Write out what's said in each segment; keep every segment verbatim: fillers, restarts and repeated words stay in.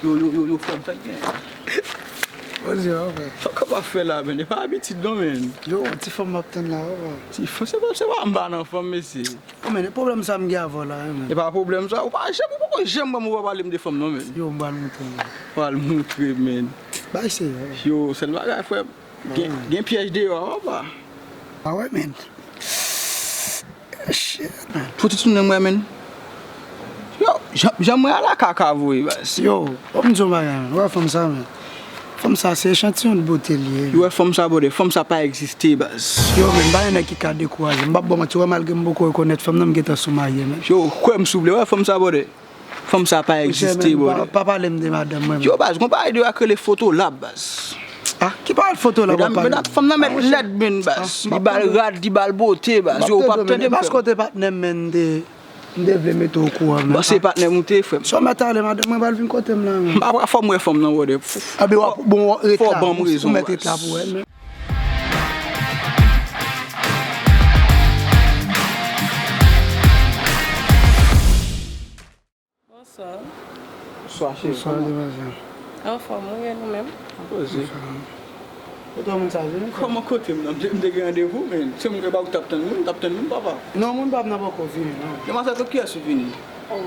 Yo, yo, yo, yo, frè m, sa k gen? Poze, wi, frè. Sa w kapab fè la, men? E pa abitid, non, men. Yo, ti fanm m ap tann la, wi, frè. Ti fanm, se pa, se pa m pa nan fanm, mesye. Yo, men, e pwoblèm sa m gen avè w la, wi, men. E pa pwoblèm sa, ou pa janm, ou poko janm wè m, ou pa pale m de fanm, non, men. Yo, m pral montre w, men. Pral montre, men. Bay serye. Yo, sèl bagay, frè m. Gen, gen pyèj deyò a, papa. Ah ouais, man. Shit, man. Pou ti timoun nan mwen, men. Yo, jan, jan mwen ala kaka voye, baz. Yo, ban m di w yon bagay, man. Ou wè fanm sa, man. Fanm sa, se echantiyon de bote li ye. Yo, wè fanm sa, brother. Fanm sa pa egziste, baz. Yo, men, pa gen nèg ki ka dekouraje m. M p ap ba w manti, ou wè, malgre m poko rekonèt fanm nan, m gentan sou marye, man. Yo, kwè m, souple. Wè fanm sa, brother. Fanm sa pa egziste, brother. Pa, pa pale m de madanm mwen, men. Yo, baz, gon bagay deyò a k rele Fotolab, baz. Ah, ki bagay Fotolab w ap pale? Medam, medam, fanm nan mèt lèd, men, baz. Li ba l rad, li ba l bote, baz. Yo, ou p ap tande m, frè m. Paske w te patnè m, men, m te, m te vle mete w okouran, men. Bon, se patnè m ou te ye, frè m. Si w mèt ale, madanm mwen pral vin kote m la, men. M pa pral fò m wè fanm nan, brother. Anben, w ap, bon, w ret la, ou mèt ret la pou wè l, men. Bonswa. Bonswa, cheri. Bonswa, kòman? Demwazèl. Anfòm, wi, e nou menm? Poze. Kote moun sa vini? Kòman kote m nan? M te, m te gen randevou, men se moun ki pa ou t ap tann moun, t ap tann moun, papa. Non, moun pa m nan poko vini, non. Demwazèl, kot kiyès ou vini? Oh.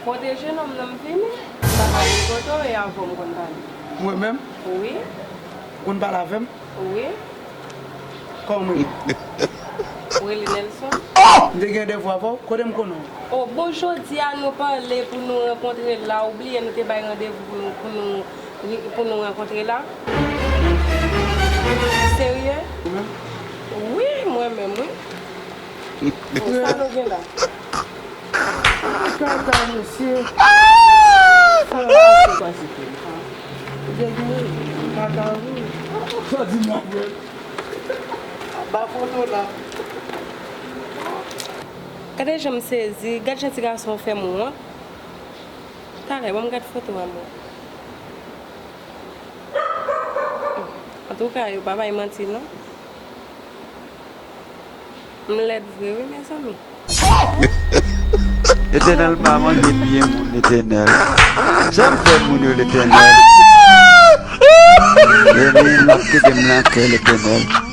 Kote jenòm nan m vini? M pa ka vin kote w e avè w m konn pale. Mwen menm? Wi. Ou konn pale avè m? Wi. Kòman w rele? Ou rele Nelson? M te gen randevou avè w? Kote m konnen w? Oh, bon, jodi a nou pale pou nou rankontre la. Ou bliye nou te bay randevou pou nou, pou nou, pou nou rankontre la? Serye? Ou menm? Wi, mwen menm, wi. Bon, sa nou gen la? Kaka, mesye. Sa pase, pase, frè m. Ou te gen kaka, wi. Sa di m la, frè m. Ba foto la. Gade jan m sezi, gad jan ti gason fè m wont. Talè, ban m gad foto a, mwen. Antouka, yo pa bay manti, non. M lèd vre, wi, mezanmi. Letènèl pa manje pye moun, Letènèl. Sa m fè moun yo, Letènèl? Vini, n ap kite m nan kè, Letènèl.